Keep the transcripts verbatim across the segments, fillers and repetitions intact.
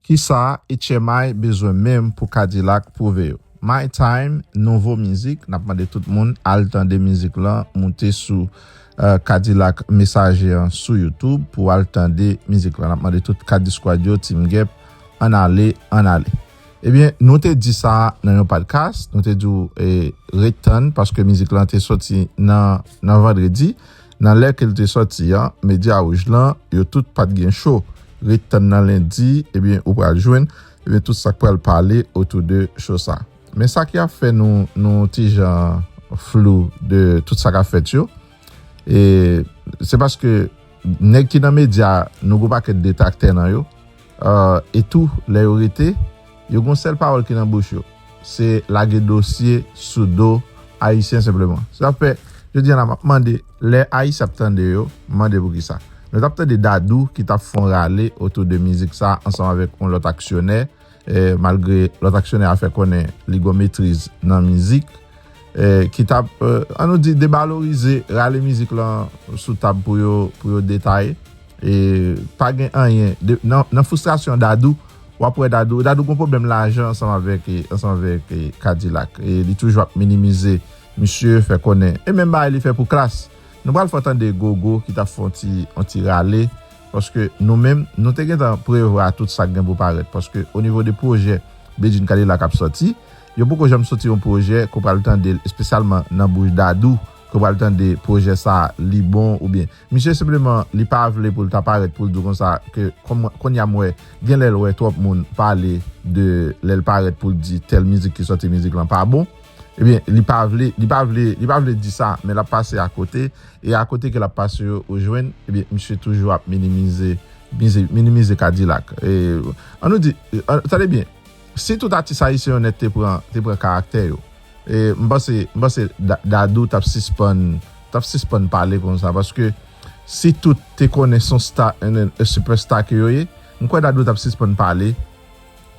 Kisa H M I bezwen menm pou Kadilak pwouve yo? My Time, nouvo mizik, n ap mande tout moun al tande mizik lan, moute sou uh, Kadilak Mesaje an sou YouTube pou al tande mizik lan. N ap mande tout Kadisquad yo, Team Gep, ann ale, ann ale. Ebyen, nou te di sa nan yon podcast, nou te di w e, ret tann, paske mizik lan te soti nan, nan vandredi. Nan lè ke l te soti an, Medya Wouj lan, yo tout pa t gen cho. Ret tann nan lendi, ebyen, ou pral jwenn, ebyen, tout sa k pral pale otou de cho sa. Men sa ki ap fè nou, nou ti jan flou de tout sa k ap fèt yo, e se paske nèg ki nan medya, nou gon pakèt detraktè nan yo, e tou, lè yo rete, yo gon sèl pawòl ki nan bouch yo. Se lage dosye sou do Ayisyen senpleman. Sa fè, jodi a la, m ap mande, lè Ayisyen ap tande yo, m mande poukisa. Nou t ap tande Dadou ki t ap fè yon rale otou de mizik sa ansanm avèk yon lòt aksyonè, e, malgre lòt aksyonè a fè konnen li gon metriz nan mizik, e, ki t ap, e, ann nou di, devalorize, rale mizik lan sou tab pou yo, pou yo detaye. E pa gen anyen. De, nan, nan fristrasyon Dadou, w ap wè Dadou, Dadou gon pwoblèm lajan ansanm avèk, e, ansanm avèk e, Kadilak. E li toujou ap minimize misye, fè konnen. E menm bagay li fè pou Klass. Nou pral fè w tande Gogo ki t ap fè yon ti, yon ti rale. Paske nou menm, nou te gentan prevwa tout sa k gen pou parèt. Paske o nivo de pwojè Bedjine Kadilak ap sòti, yo poko janm sòti yon pwojè ke w pral tande l, espesyalman nan bouch Dadou, ke w pral tande pwojè sa a, li bon oubyen. Misye senpleman, li pa vle pou l ta parèt pou l di w konsa ke kòm, kounye a m wè, gen lè l wè twòp moun pale de lè l parèt pou l di tèl mizik ki sòti, mizik lan pa bon. Ebyen, li pa vle, li pa vle, li pa vle di sa, men l ap pase akote. E akote ke l ap pase yo, ou jwenn, ebyen, misye toujou ap minimize, mize, minimize Kadilak. E, ann nou di, e, an, tande byen, si tout atis ayisyen yo nèt te pran, te pran karaktè yo, e, m panse, m panse Da- Dadou t ap sispann, t ap sispann pale konsa, paske si tout te konnen se yon sta, en, en, en sipèsta ke yo ye, m kwè Dadou t ap sispann pale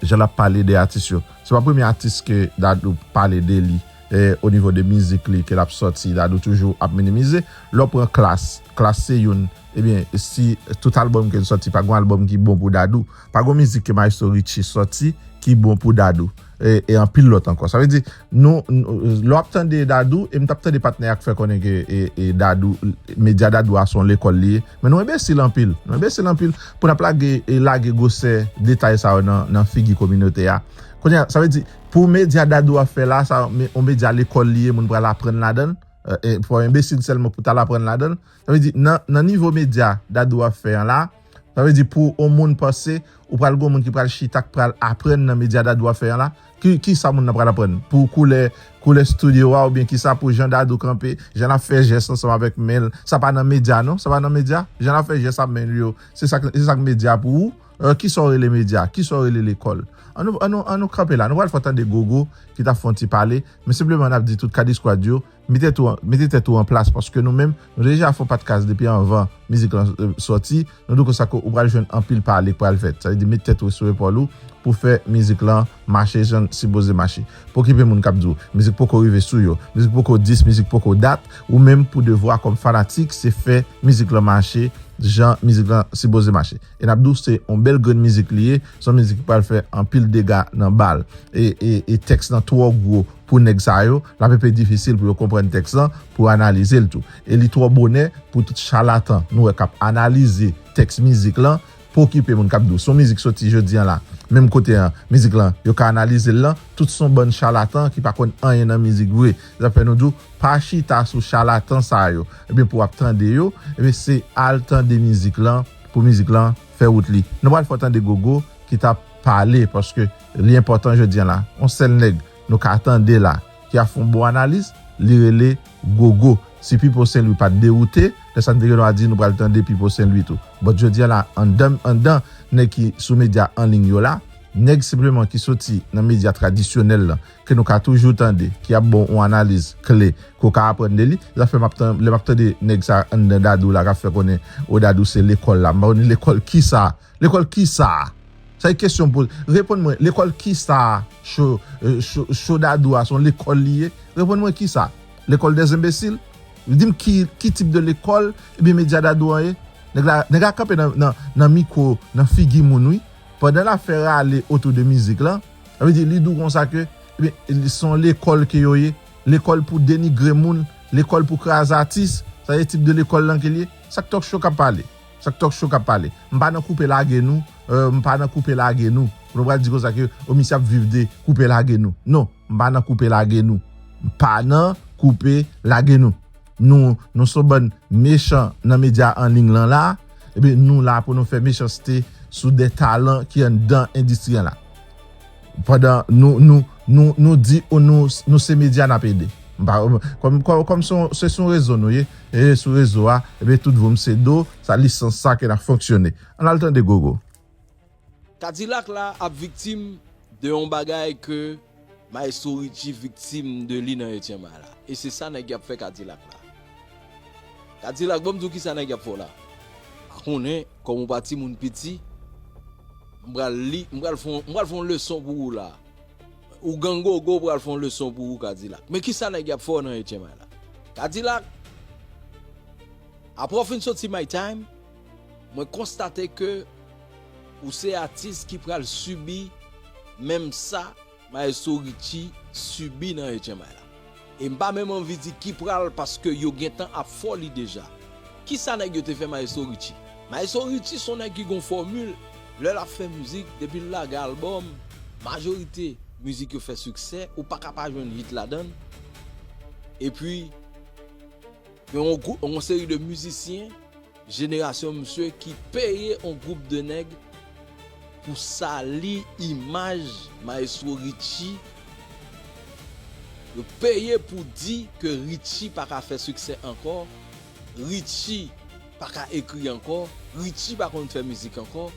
jan l ap pale de atis yo. Se pa premye atis ke Dadou pale de li, e, o nivo de mizik li ke l ap sòti, Dadou toujou ap minimize. Lè w pran Klass, Klass se youn, ebyen, si tout albòm ke l sòti, pa gon albòm ki bon pou Dadou, pa gon mizik ke Maestro Richie sòti ki bon pou Dadou. E, e anpil lòt ankò. Sa vle di, nou, nou, lè w ap tande Dadou, e m t ap tande patnè a k fè konnen ke e, e Dadou, medya Dadou a se yon lekòl li ye. Men nou enbesil anpil. Nou enbesil anpil pou n ap lage, e lage gwosè detay sa yo nan, nan figi kominote a. Kounye a, sa vle di, pou medya Dadou ap fè la, sa, men, yon medya lekòl li ye, moun pral aprann ladan l. E, e, fò enbesil sèlman pou t al aprann ladan l. Sa vle di, nan, nan nivo medya Dadou ap fè an la, sa vle di, pou yon moun panse, ou pral gon moun ki pral chita, k pral aprann nan medya Dadou ap fè an la. Ki, kisa moun nan pral aprann? Pou koulè, koulè estidyo a, oubyen kisa pou jan Dadou kanpe, jan l ap fè jès ansanm avèk men l. Sa pa nan medya, non? Sa pa nan medya? Jan l ap fè jès ak men l yo, se sa k, se sa k medya pou ou? E, kisa w rele medya? Kisa w rele lekòl? Ann nou, ann nou, ann nou kanpe la. Nou pral fè w tande Gogo ki t ap fè yon ti pale, men senpleman n ap di tout Kadisquad yo, mete tèt ou an, mete tèt ou an plas, paske nou menm, nou deja fè yon podcast depi anvan mizik lan, e, sòti. Nou di w konsa ke ou pral jwenn anpil pale k pral fèt. Sa vle di, met tèt ou sou epòl ou pou fè mizik lan mache jan l sipoze mache. Pa okipe moun k ap di w mizik poko rive sou yo, mizik poko dis, mizik poko dat. Ou menm pou devwa kòm fanatik, se fè mizik lan mache jan mizik lan sipoze mache. E n ap di w se yon bèl grenn mizik li ye, se yon mizik ki pral fè anpil dega nan bal. E, e, e tèks lan twò gwo pou nèg sa yo, l ap enpe difisil pou yo konprann tèks lan, pou yo analize l tou. E li twò bonè pou tout chalatan nou wè k ap analize tèks mizik lan, pa okipe moun k ap di w se yon mizik soti jodi a la, menm kote a, mizik lan, yo ka analize l lan, tout se yon bann chalatan ki pa konn anyen nan mizik vre. Sa fè nou di w, pa chita sou chalatan sa yo. Ebyen, pou w ap tande yo, ebyen, se al tande mizik lan, pou mizik lan fè wout li. Nou pral fè w tande Gogo ki t ap pale, paske li enpòtan jodi a la. Yon sèl nèg nou ka tande la, ki ap fè yon bon analiz, li rele Gogo. Si Pipo Sen Lwi pa t dewoute, lè sa n te gen dwa di nou pral tande Pipo Sen Lwi tou. But jodi a la, anndan, anndan nèg ki sou medya an liy yo la, nèg senpleman ki soti nan medya tradisyonèl lan, ke nou ka toujou tande, ki ap ba w yon analiz klè, ke w ka aprann de li. Sa fè m ap tan-, lè m ap tande nèg sa anndan Dadou la k ap fè konnen, o, Dadou se lekòl la. M pa konn lekòl kisa? Lekòl kisa? Sa e kesyon m poze. Reponn mwen, lekòl kisa? Cho, e, cho, cho Dadou a, se yon lekòl li ye? Reponn mwen kisa? Lekòl dèzenbesil? Di m ki, ki tip de lekòl, ebyen, medya Dadou an ye? Nèg la, nèg la kanpe nan, nan, nan mikwo, nan figi moun, wi. Pandan l ap fè rale otou de mizik lan, sa vle di li di w konsa ke, ebyen, se yon lekòl ke yo ye, lekòl pou denigre moun, lekòl pou kraze atis, sa se tip de lekòl lan ke l ye. Sa k talk show k ap pale? Sa k talk show k ap pale? M pa nan koupe lage nou, euh, m pa nan koupe lage nou. Pou nou pral di konsa ke, o, misye ap viv de koupe lage nou. Non, m pa nan koupe lage nou. M pa nan koupe lage nou. Nou, nou se yon bann mechan nan medya an liy lan la. Ebyen, nou la pou nou fè mechanste sou de talan ki anndan endistri an la. Pandan nou, nou, nou, nou di, o, nou, nou se medya n ap ede. M pa, kòm, kòm, kòm se yon, se sou rezo nou ye, e sou rezo a, ebyen, tout voum se do, sa lisans sa ke n ap fonksyone. Ann al tande Gogo. Kadilak la ap viktim de yon bagay ke Maestro Richie viktim de li nan etyenm la. E se sa nèg y ap fè Kadilak la. Kadilak, ban m di w kisa nèg y ap fè w la. Pa konnen, kòm ou pa timoun piti, m pral li, m pral fè yon, m pral fè yon leson pou ou la. Ougan Gogo pral fè yon leson pou ou, Kadilak. Men kisa nèg y ap fè w nan etyenm la? Kadilak, apre w fin soti My Time, mwen konstate ke ou se atis ki pral sibi menm sa Maestro Richie sibi nan etyenm la. E m pa menm anvi di ki pral, paske yo gentan ap fè w li deja. Kisa nèg yo te fè Maestro Richie? Maestro Richie se yon nèg ki gon fòmil. Lè l ap fè mizik, depi l lage albòm, majorite mizik yo fè siksè, ou pa ka pa jwenn hit ladan l. Epi, gen yon gwoup, yon seri de mizisyen, jenerasyon misye ki peye yon gwoup de nèg pou sali imaj Maestro Richie. Yo peye pou di ke Richie pa ka fè siksè ankò, Richie pa ka ekri ankò, Richie pa konn fè mizik ankò.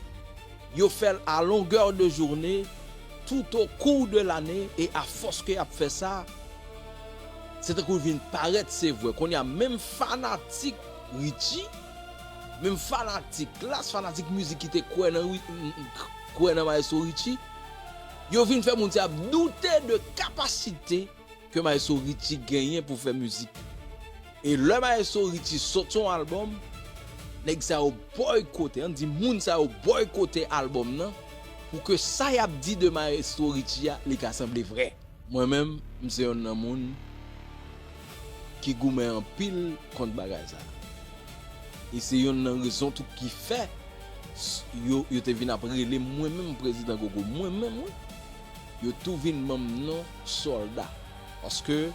Yo fè l à longueur de journée, tout au cours de l'année, e afòs ke y ap fè sa, se tankou l vin parèt, se vre. Kounye a, menm fanatik Richie, menm fanatik Klass, fanatik mizik ki te kwè nan Ri-, kwè nan Maestro Richie, yo vin fè moun sa ap doute de kapasite ke Maestro Richie genyen pou fè mizik. E lè Maestro Richie sot yon albòm, nèg sa yo bòykote, ann di moun sa yo bòykote albòm nan, pou ke sa y ap di de Maestro Richie a, li ka sanble vrè. Mwen menm, m se yonn nan moun ki goumen anpil kont bagay sa. E se yonn nan rezon tou ki fè s-, yo, yo te vin ap rele m, mwen menm, Prezidan Gogo, mwen menm, wi. Yo tou vin ban m non sòlda. Paske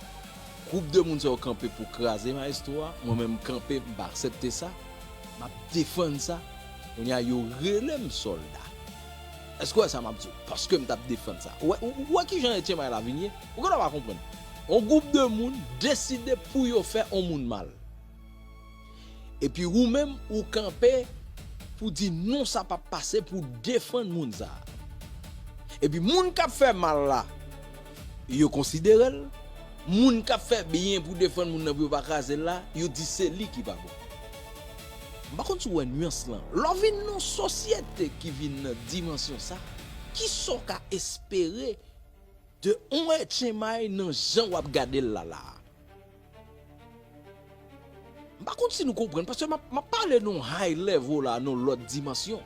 gwoup de moun sa yo kanpe pou kraze Maestro a, mwen menm m kanpe, m pa aksepte sa. M ap defann sa. Kounye a, yo rele m sòlda. Èske w wè sa m ap di w? Paske m t ap defann sa. Ou wè, ou, ou wè kijan etyenm la vin ye? Ou genlè pa konprann. Yon gwoup de moun deside pou yo fè yon moun mal. Epi ou menm, ou kanpe pou di non, sa p ap pase, pou defann moun sa a. Epi moun k ap fè mal la, yo konsidere l. Moun k ap fè byen pou defann moun nan pou yo pa kraze l la, yo di se li ki pa bon. M pa konn si w wè nuance lan. Lè w vin nan yon sosyete ki vin nan dimansyon sa, kisa w ka espere de yon Etchenmay nan jan w ap gade l la la a? M pa konn si nou konprann, paske m ap, m ap pale nan yon high level la, nan yon lòt dimansyon.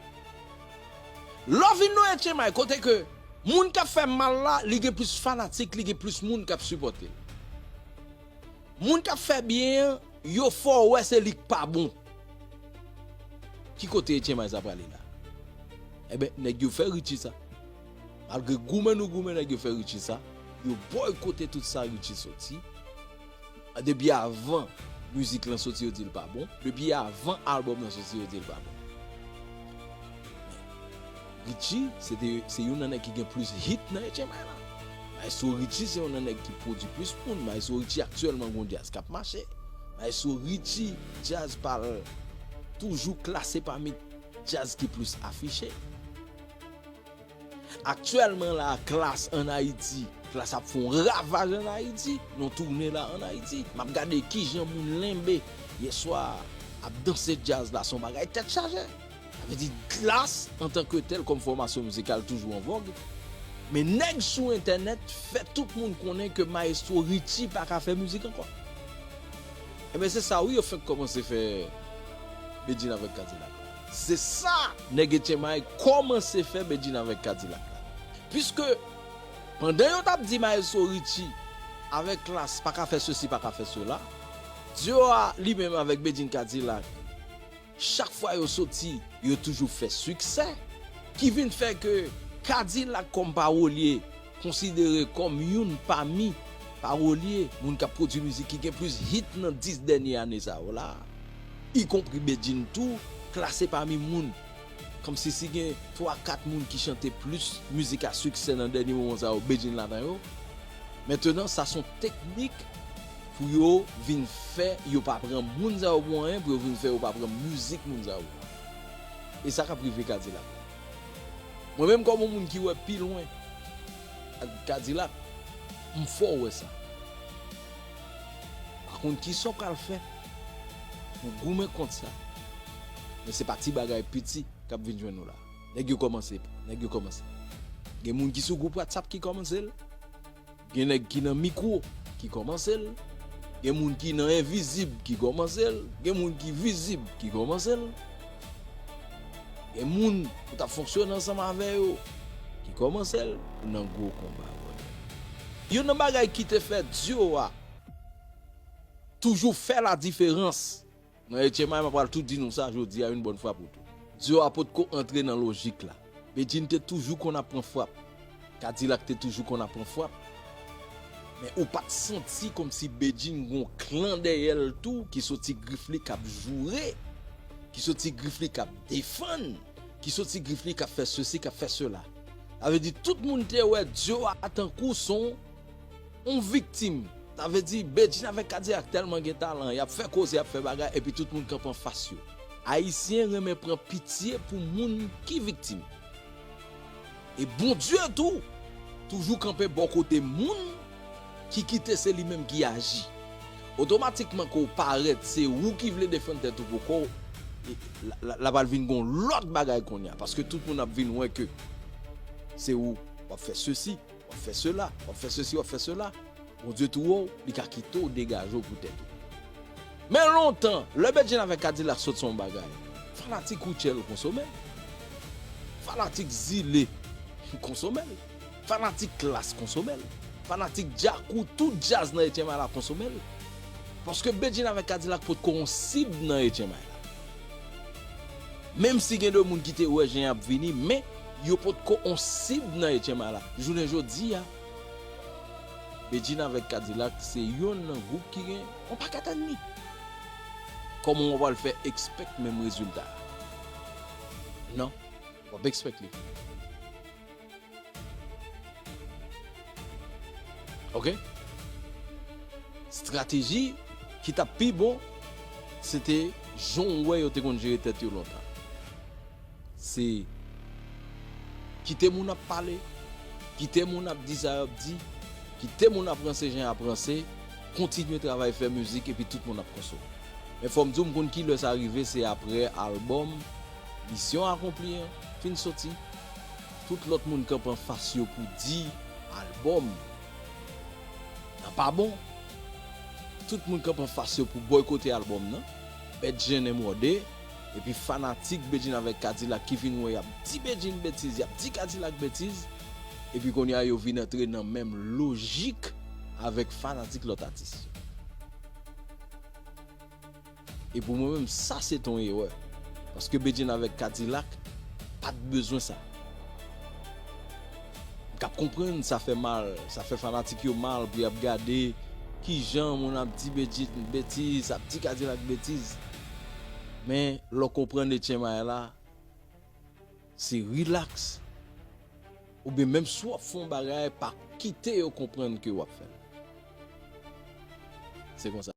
Lè w vin nan Etchenmay, kote ke moun k ap fè mal la, li gen plis fanatik, li gen plis moun k ap sipòte l. Moun k ap fè byen an, yo fè w wè se li k pa bon. Ki kote Etchenmay sa prale la? Enben, nèg yo fè Richie sa. Malgre goumen nou goumen, nèg yo fè Richie sa. Yo bòykote tout sa Richie soti. Depi avan mizik lan soti, yo di l pa bon. Depi avan albòm lan soti, yo di l pa bon. Richie, se te, se youn nan nèg ki gen plis hit nan Etchenmay la. Maestro Richie se youn nan nèg ki pwodui plis moun. Maestro Richie aktyèlman gon djaz k ap mache. Maestro Richie, djaz pa l toujou klase pami djaz ki plis afiche. Aktyèlman la, Klass ann Ayiti, Klass ap fè yon ravaj ann Ayiti, nan toune la ann Ayiti. M ap gade kijan moun lenbe yèswa ap danse djaz la, se yon bagay tèt chaje. Sa vle di, Klass, antanke tèl, kòm fòmasyon mizikal, toujou an vòg. Men nèg sou entènèt fè tout moun konnen ke Maestro Richie pa ka fè mizik ankò. Enben, se sa wi, yo fenk kòmanse fè Medjine avèk Kadilak. Se sa nèg Etchen Maye kòmanse fè Bedjine avèk Kadilak la. Piske pandan yo t ap di Maestro Richie avèk Klass pa ka fè sesi, pa ka fè sela, Dior li menm avèk Bedjine Kadilak, chak fwa yo soti, yo toujou fè siksè, ki vin fè ke Kadilak kòm pawolye konsidere kòm youn pami pawolye, moun k ap pwodui mizik ki gen plis hit nan dis dènye ane sa yo la, ikonpri Bedjine tou, klase pami moun, kòmsi si gen twa kat moun ki chante plis mizik a siksè nan dènye moman sa yo, Bedjine ladan yo. Mentenan, sa se yon teknik pou yo vin fè yo pa pran moun sa yo pou anyen, pou yo vin fè yo pa pran mizik moun sa yo pou anyen. E sa k ap rive Kadilak la. Mwen menm kòm yon moun ki wè pi lwen ak Kadilak, m fè w wè sa. Pa konn kisa w pral fè pou goumen kont sa. Men se pa ti bagay piti k ap vin jwenn nou la. Nèg yo kòmanse, nèg yo kòmanse. Gen moun ki sou gwoup WhatsApp ki kòmanse l. Gen nèg ki nan mikwo ki kòmanse l. Gen moun ki nan envizib ki kòmanse l. Gen moun ki vizib ki kòmanse l. Gen moun ou t ap fonksyone ansanm avè yo ki kòmanse l. Ou nan gwo konba, brother. Youn nan bagay ki te fè Dior a toujou fè ladiferans nan Etchen Maye, m ap pral tou di nou sa jodi a, yon bòn fwa pou tou. Dior a potko antre nan lojik la. Bedjine te toujou konn ap pran frap. Kadilak te toujou konn ap pran frap. Men ou pa t santi kòmsi Bedjine gon klan dèyè l tou, ki soti grif li k ap joure, ki soti grif li k ap defann, ki soti grif li k ap fè sesi, k ap fè sela. Sa vle di tout moun te wè Dior a tankou se yon yon viktim. Sa vle di, Bedjine avèk Kadilak tèlman gen talan, y ap fè koze, y ap fè bagay, epi tout moun kanpe anfas yo. Ayisyen renmen pran pitye pou moun ki viktim. E Bondye tou, toujou kanpe bò kote moun ki kite se li menm ki aji. Otomatikman, ke w parèt, se ou ki vle defann tèt ou pou kò w, e la, la, la pral vin gon lòt bagay kounye a, paske tout moun ap vin wè ke se ou, w ap fè sesi, w ap fè sela, w ap fè sesi, w ap fè sela. Bondye tou wè w, li ka kite w degaje w pou tèt ou. Men lontan, lè Bedjine avèk Kadilak sot se yon bagay, fanatik Rutshelle konsome l. Fanatik Zile konsome l. Fanatik Klass konsome l. Fanatik Djakou, tout djaz nan Etchen Maye la konsome l. Paske Bedjine avèk Kadilak potko yon sib nan Etchen Maye la. Menm si gen de moun ki te wè jan y ap vini, men yo potko yon sib nan Etchen Maye la. Jounen jodi a, Bedjine avèk Kadilak se yonn nan gwoup ki gen yon pakèt ènmi. Kòman w pral fè expect menm rezilta a? Non, w ap expect li. Ok? Estrateji ki t ap pi bon, se te jan w wè yo te konn jere tèt yo lontan. Se kite moun ap pale, kite moun ap di sa y ap di, kite moun ap ranse jan y ap ranse, kontinye travay, fè mizik, epi tout moun ap konsome. Men fò m di w, m konn kilè sa rive, se aprè albòm Misyon Akonpli an fin soti. Tout lòt moun kanpe anfas yo pou di albòm nan pa bon. Tout moun kanpe anfas yo pou bòykote albòm nan. Bèt jennen mòde. Epi fanatik Bedjine avèk Kadilak ki vin wè y ap di Bedjine betiz, y ap di Kadilak betiz. Epi kounye a yo vin antre nan menm lojik avèk fanatik lòt atis yo. E pou mwen menm, sa se t on erè. Paske Bedjine avèk Kadilak pa t bezwen sa. M k ap konprann sa fè mal, sa fè fanatik yo mal pou y ap gade kijan moun ap di Bedjine betiz, ap di Kadilak betiz. Men lè w konprann Etchen Maye la, se relax. Oubyen menm si w ap fè yon bagay, pa kite yo konprann ke w ap fè l. Se konsa.